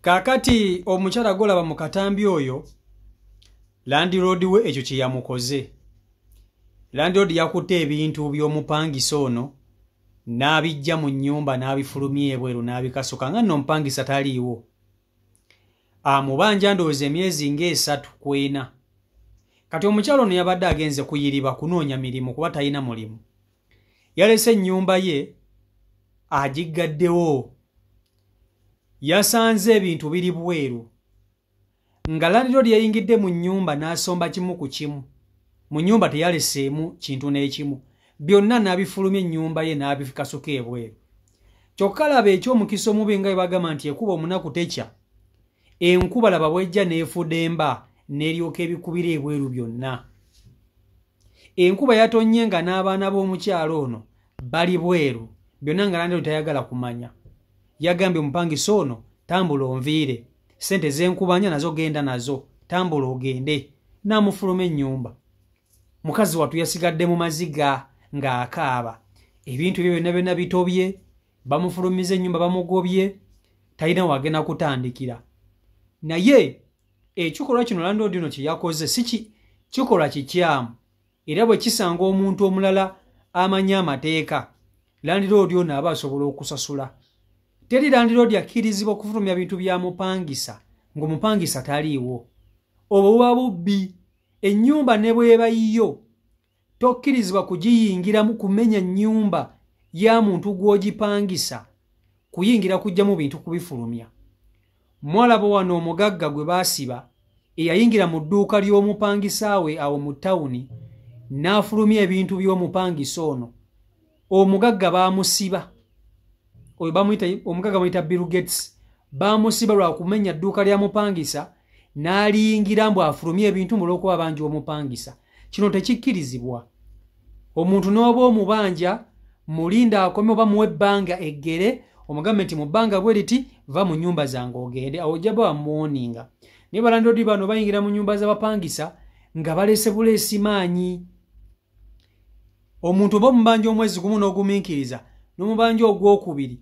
Kaakati omukyala gw'olaba mu katambi oyo, landiroodi we ekyo kye yamukoze. Landiroodi yakutte ebintu by'omupangisa ono n'abijja mu nnyumba n'abifulumya ebweru n'abikasuka nga nno omupangisa taliiwo. Amubanja ndowooza emyezi ng'esatu ku ena. Kati omukyala ono yabadde agenze kuyiriba kunoonya mirimu kuba talina mulimu. Yalese ennyumba ye agiggaddewo. Yasanze ebintu biri bweru. Nga landiroodi yayingidde mu nnyumba n'asomba kimu ku kimu. Mu nnyumba teyaleseemu kintu n'ekimu. Byonna n'abifulumya ennyumba ye n'abikasuka ebweru. Kyokka laba eky'omukisa omubi nga bwe bagamba nti ekuba omunaku tekya. Enkuba laba bw'ejja n'efudemba n'eryoka ebikubira ebweru byonna. Enkuba yatonnye nga n'abaana b'omukyalo ono bali bweru. Byonna nga landiroodi tayagala kumanya. Yagambye omupangisa ono tambula onviire. Ssente z'enkubanya nazo genda nazo. Tambula ogende. N'amufuluma ennyumba. Mukazi wattu yasigadde mu maziga ng'akaaba. Ebintu ebyo byonna byonna bitobye, bamufulumiza ennyumba bamugobye, talina wagenda kutandikira. Naye ekikolwa kino landiroodi ono kye yakoze si kikolwa kikyamu. Era bwe kisanga omuntu omulala amanyi amateeka, landiroodi ono aba asobola okusasula. Teri landiroodi akkirizibwa okufulumya bintu bya mupangisa ng'omupangisa taliiwo. Obwo buba bubbi. Ennyumba ne bw'eba yiyo tokkirizibwa kugiyingiramu kumenya nnyumba ya muntu gw'ogipangisa kuyingira kuggyamu bintu kubifulumya. Mwalaba wano omugagga gwe baasiba eyayingira mu dduuka ly'omupangisa we awo mu tawuni n'afulumya ebintu by'omupangisa ono. Omugagga baamusiba. Oyo bamuyita omugagga bamuyita Bill Gates. Baamusiba lwa kumenya dduuka lya mupangisa n'aliyingira mbu afulumye ebintu mulw'okuba bangi omupangisa. Kino tekikkirizibwa. Omuntu n'oba omubanja mulinda akome oba muwe ebbanga eggere omugambe nti mu bbanga bwe liti va mu nnyumba zange ogende. Awo ojja bba wamuwoninga. Naye balandiroodi bano bayingira mu nnyumba z'abapangisa nga balese buleesi maanyi. Omuntu oba omubanja omwezi gumu n'ogumiikiriza n'omubanja ogwokubiri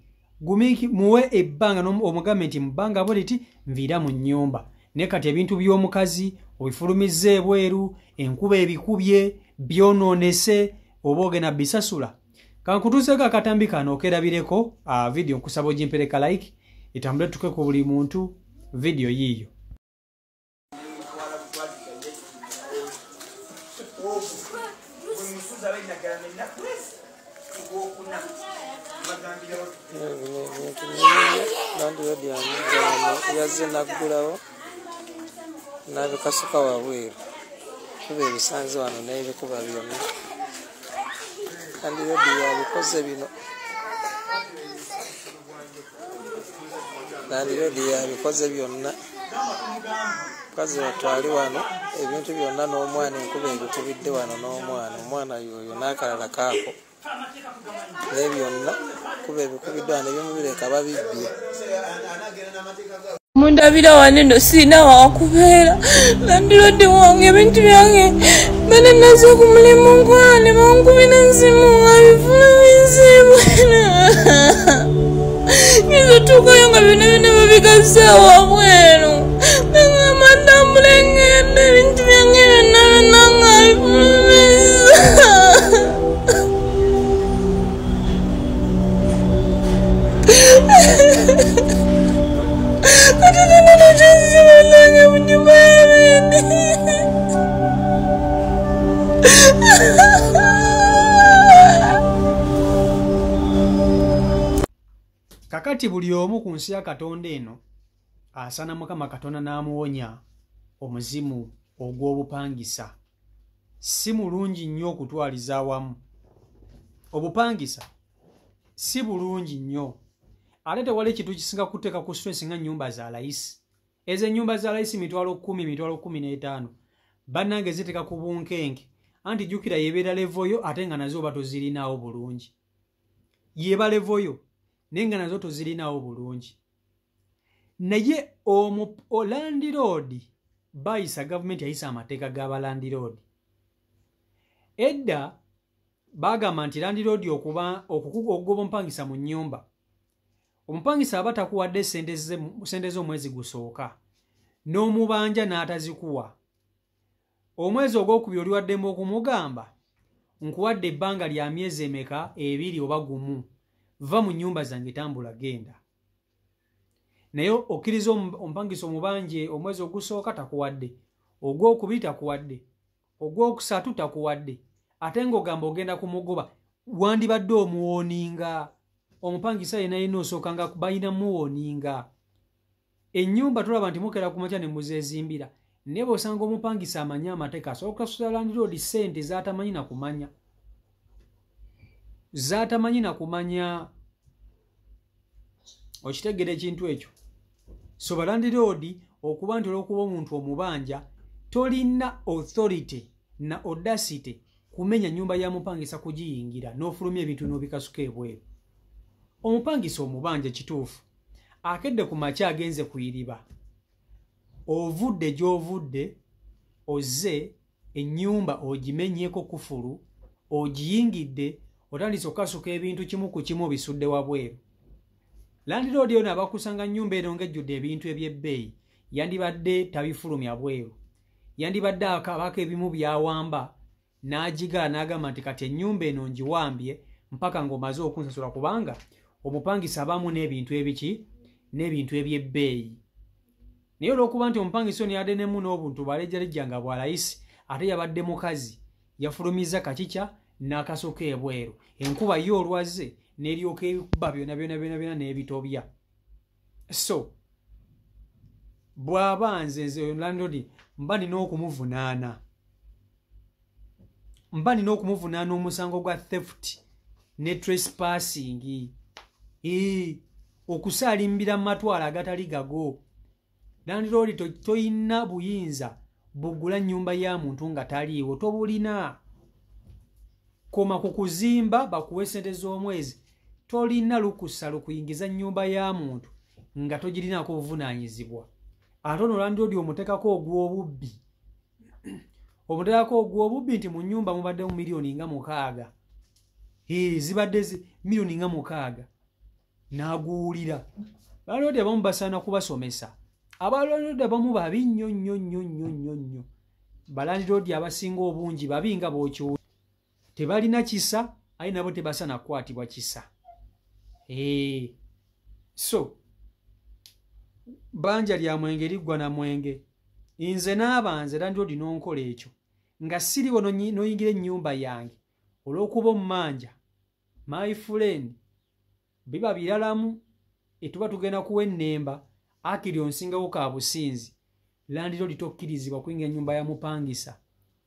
muwe ebbanga omugambe nti mu bbanga bwe liti nviira mu nnyumba. Naye kati ebintu by'omukazi obifulumizza ebweru, enkuba ebikubye, byonoonese, oba ogenda bisasula. Kankutuuseeko akatambi kano okerabireko vidiyo nkusaba ogimpereka like etambule tuke ku buli muntu vidiyo yiiyo. Landiroodi yazze n'aggulawo n'abikasuka wabweru. Kuba ebisanze wano n'ebikuba byonna. Landiroodi yabikoze bino. Landiroodi yabikoze byonna. Mukazi wattu ali wano ebintu byonna n'omwana enkuba ebikubidde wano n'omwana. Omwana y'oyo n'akalala kaako. Naye byonna kuba ebikubiddwa wano ebimu bireka babibbye. Mundabira wano nno sirina wakubeera. Landiroodi wange ebintu byange bane naze ku mulimu nkwana ne bankubira ensimu nga bifulumizza ebweru. Ngenze otuukayo nga byonna byonna babigazze wabweru. Nagamba ntambule ngende ebintu byange byonna byonna nga bifulumizza. Kakati buli omu ku nsi ya Katonda eno asana Mukama Katonda n'amuwonya omuzimu ogw'obupangisa. Si mulungi nnyo okutwaliza awamu. Obupangisa si bulungi nnyo. Ate tewali ekintu kisinga kuteeka ku stress nga nnyumba za layisi. Ezo ennyumba za layisi 10,000, 15,000. Bannange ziteeka ku bunkenke. Anti jjukira yebeera level yo ate nga nazo oba tozirinaawo bulungi. Yeba level yo naye nga nazo tozirinaawo bulungi. Naye landiroodi bayisa gavumenti yayisa amateeka g'abalandiroodi. Edda bagamba nti landiroodi okugoba omupangisa mu nnyumba Omupangisa aba takuwadde sente z'omwezi gusooka n'omubanja n'atazikuwa, omwezi ogwokubiri oli waddemu okumugamba nkuwadde ebbanga lya myezi emeka, 2 oba 1, va mu nnyumba zange, tambula genda. Naye okkiriza omupangisa omubanje omwezi ogusooka takuwadde, ogwokubiri takuwadde, ogwokusatu takuwadde, ate ng'ogamba ogenda kumugoba. Wandibadde omuwoninga. Omupangisa yenna yenna osooka nga balina muwoninga. Ennyumba tulaba nti mukera ku makya ne muzeezimbira, naye bw'osanga omupangisa amanyi amateeka asobola okusasula landiroodi ssente z'atamanyi na kumanya, z'atamanyi na kumanya. Okitegeera ekintu ekyo? So balandiroodi okuba nti olw'okuba omuntu omubanja tolina authority na audacity kumenya nnyumba ya mupangisa kugiyingira n'ofulumya ebintu n'obikasuka ebweru. Omupangisa omubanja kituufu, akedde ku makya agenze kuyiriba, ovudde gy'ovudde ozze ennyumba ogimenyeeko kufulu, ogiyingidde, otandise okukasuka ebintu kimu ku kimu obisudde wabweru. Landiroodi ono abakusanga nnyumba eno ng'ejjudde ebintu eby'ebbeeyi, yandibadde tabifulumya bweru, yandibadde akabaako ebimu by'awamba n'agigala n'agamba nti kati ennyumba eno ngiwambye mpaka ng'omaze okunsasula, kubanga omupangisa abamu n'ebintu ebiki n'ebintu eby'ebbeeyi. Naye olw'okuba nti omupangisa ono yadde nemu n'obuntu bwalejjalejja nga bwalayisi, ate yabadde mukazi, yafulumizza kakica n'akasuka ebweru. Enkuba ye olwaze n'eryoka ebikuba byonna byonna byonna byonna n'ebitobya. So bw'aba nze landlord mba nina okumuvunaana, mba nina okumuvunaana omusango gwa theft ne trespassing, okusaalimbira mu matwalo agatali gago. Landiroodi toyina buyinza bugula nnyumba ya muntu nga taliiwo, tobulina. Koma ku kuzimba bakuwe ssente z'omwezi, tolina lukusa lukuyingiza nnyumba ya muntu nga togirinaako buvunaanyizibwa. Ate ono landiroodi omuteekako ogw'obubbi, omuteekako ogw'obubbi nti mu nnyumba mubaddemu miliyoni nga 6, zibadde miliyoni nga 6 n'aguwulira. Balandiroodi abamu basaana kubasomesa. Abalandiroodi abamu babi nnyo nnyo nnyo nnyo nnyo nnyo. Balandiroodi abasinga obungi babi nga bw'okiwulira. Tebalina kisa, aye nabo tebasaana kukwatibwa kisa. So banja lya mwenge liggwa na mwenge. Nze n'abanze landiroodi n'onkola ekyo nga siriwo n'oyingira ennyumba yange olw'okuba omumanja, my friend, biba biralamu. Etuba tugenda kuwa ennemba akiri onsingawo ka businzi. Landiroodi tokkirizibwa kuyingira ennyumba ya mupangisa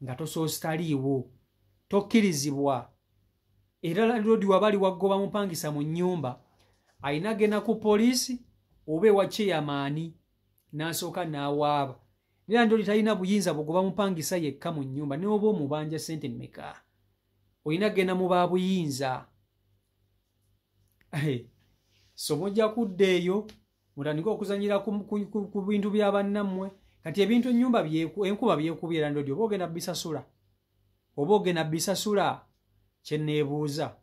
nga tosoose taliiwo, tokkirizibwa. Era landiroodi wabali wagoba mupangisa mu nnyumba ayina genda ku poliisi oba ewa chairman n'asooka n'awaaba. Landiroodi talina buyinza bugoba mupangisa yekka mu nnyumba, ne oba omubanja ssente mmeka, olina genda mu ba buyinza. So mujja kudda eyo mutandike okuzannyira ku bintu bya bannammwe. Kati ebintu ennyumba enkuba byekubye landiroodi oba ogenda bisasula, oba ogenda bisasula, kye neebuuza.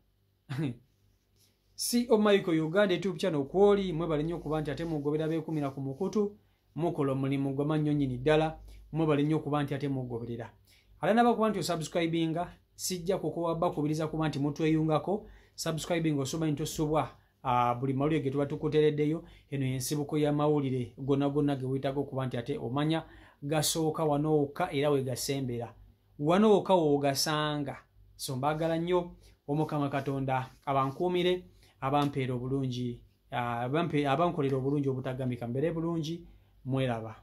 Si Michael Uganda YouTube channel kwoli mwebale nnyo okuba nti ate mugobera beekumira ku mukutu, mukola omulimu gw'amannyo nnyini ddala, mwebale nnyo okuba nti ate mugoberera. Ate nabakuba nti osubscribinga, sijja kukowa bakubiriza kuba nti mutweyungako. Subscribing osobola nti osubwa buli mawulire ge tuba tukutereddeyo. Eno y'ensibuko y'amawulire gonna gonna ge weetaaga okuba nti ate omanya gasooka wano wokka era we gasembera, wano wokka w'ogasanga. So mbaagala nnyo, Omukama Katonda abankuumire, abampeera obulungi, abankolera obulungi obutagambika, mbeere bulungi, mweraba.